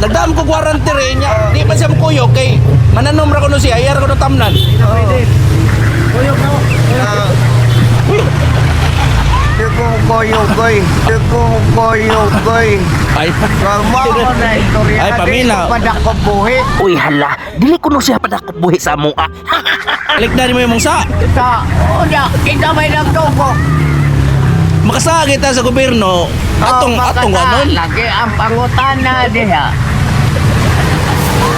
Nagdam ko warranty rin niya. Di man siya mukuyog kay mananom ra kuno siya, iyar kuno tamnan. Ah. Di ko koyogoy. Di ko koyogoy. Ay. Kamo ako na istorya. Ay, paminaw. Di ko padakop buhi. Uy hala, dili kuno siya padakop buhi sa amoa. Balik na mo yung sa. Sa, una, kita may nagtugo. Makasagi ta sa gobyerno atong Oh, atong makata, anon. Lagi ang pangutana diha.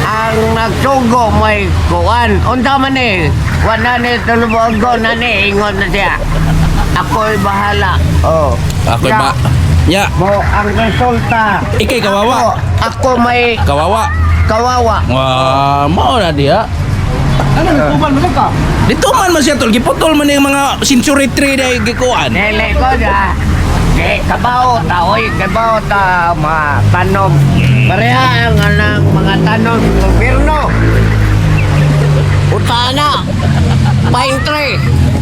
Ang nagsugo may kuan. Unsa man ni? Wala ni tulubogo na ni ingon na siya. Ako'y bahala. Oh. Ako'y ba. Nya, Mo ang resulta. Ikay kawawa. Ako may Kawawa. kawawa. Wah, mao na diha. Ano, nagtubal mo ka? Dito man man siya tol, giputol man yung mga century tree dahil gikuan. Dili ko na. Di kabaw ta oy, kabaw ta mga tanom. Pareha ang anang mga tanom sa gobyerno. Utana. Pine tree.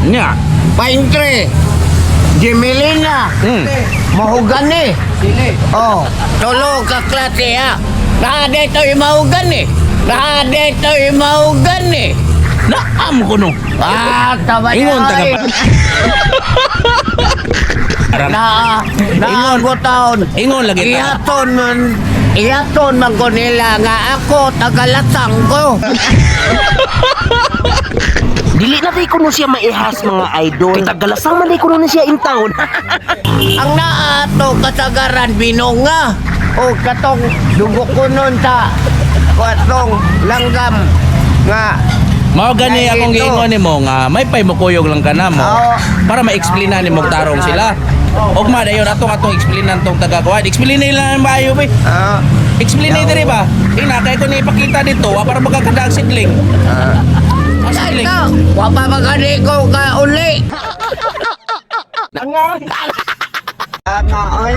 Nya. Pine tree. Jimelina. Mahugan eh. Oh, tulo ka klase ha. Naa dito yung mahugan eh. Naa dito yung mahugan eh. Naam ko no. Ah, tama niya, Ingon taga oy. pa. Arang. Na, Ingon. na taon. Ingon lagi ta. Iyaton man ko nila nga ako tagalasang ko. Dili na day kuno siya maihas, mga idol. Kay tagalasang man day kuno ni siya in town. Ang naato kasagaran binunga o katong dugo ko nun sa katong langgam nga. Mao gani Dahil akong ito. giingon nimo nga may pay mukuyog lang ka na mo Oo. para ma-explain nimo tarong sila. Og ma dayon atong atong explainan tong taga kuan. Explain nila maayo ba? Ah, Explain na diri ba? Ina kay ko ni ipakita dito wa para magkakadaag sidling. Ang sidling. Ito, wa pa magani ko ka uli. Ang nga. Ah, oy.